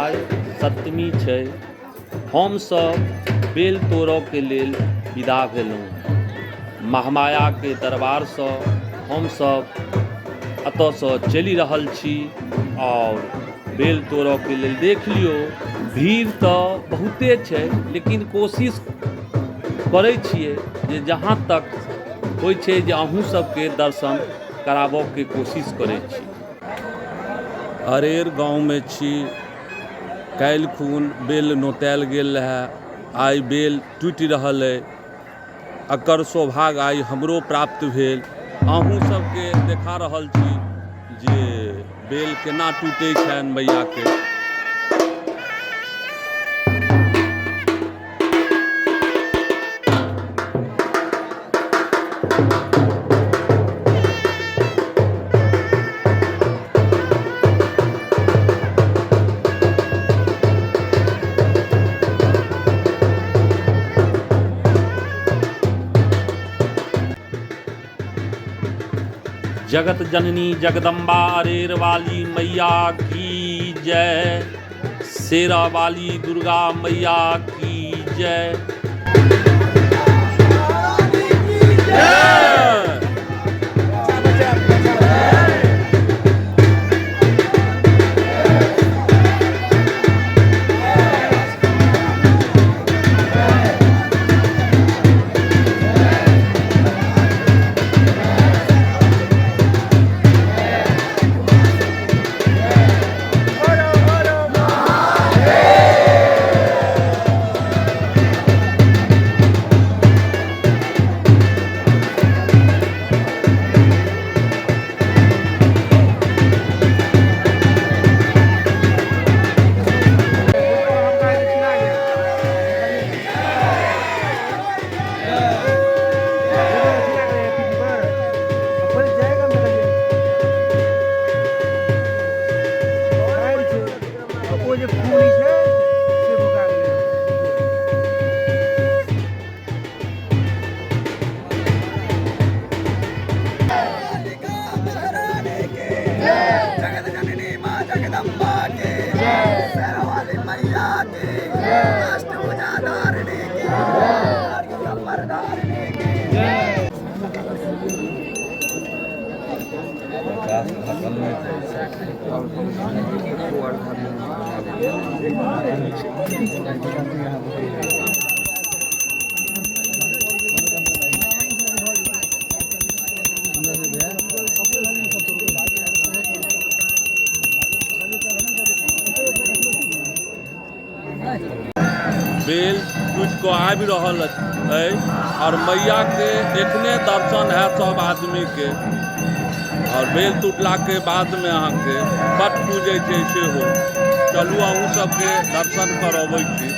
आइ सप्तमी छै। हमसभ बेल तोड़यके लेल विदा भेलहुँ हेँ। महामायाके दरबारसँ हमसभ एतयसँ चलि रहल छी आओर बेल तोड़यके लेल देख लियौ भीड़ तऽ बहुते छै, लेकिन कोशिश करै छियै जे जहाँ तक होइ छै जे अहूँ सबके दर्शन कराबऽके कोशिश करै छी। अरेर गाँवमे छी। काल्हि खुन बेल नोतायल गेल रहए, आइ बेल टूटि रहल अइ। एकर सौभाग्य आइ हमरो प्राप्त भेल। अहूँ सबके देखा रहल छी जे बेल केना टूटै छनि मैयाके। जगत जननी जगदम्बा अरेर वाली मैया की जय, शेरा वाली दुर्गा मैया की जय। ओ जे खूनी छै से भुका गेलै। जगत जननी माँ जगदम्बा की, शेरावाली मैया की, अष्टभुजा धारिणी की, धारिणी की। बेल टूटि कऽ आबि रहल अइ आओर मैयाके एखने दर्शन हैत सब आदमीके। आओर बेल टूटलाके बादमे अहाँके पट पूजै छै सेहो। चलू अहूँ सबके दर्शन करबै छी।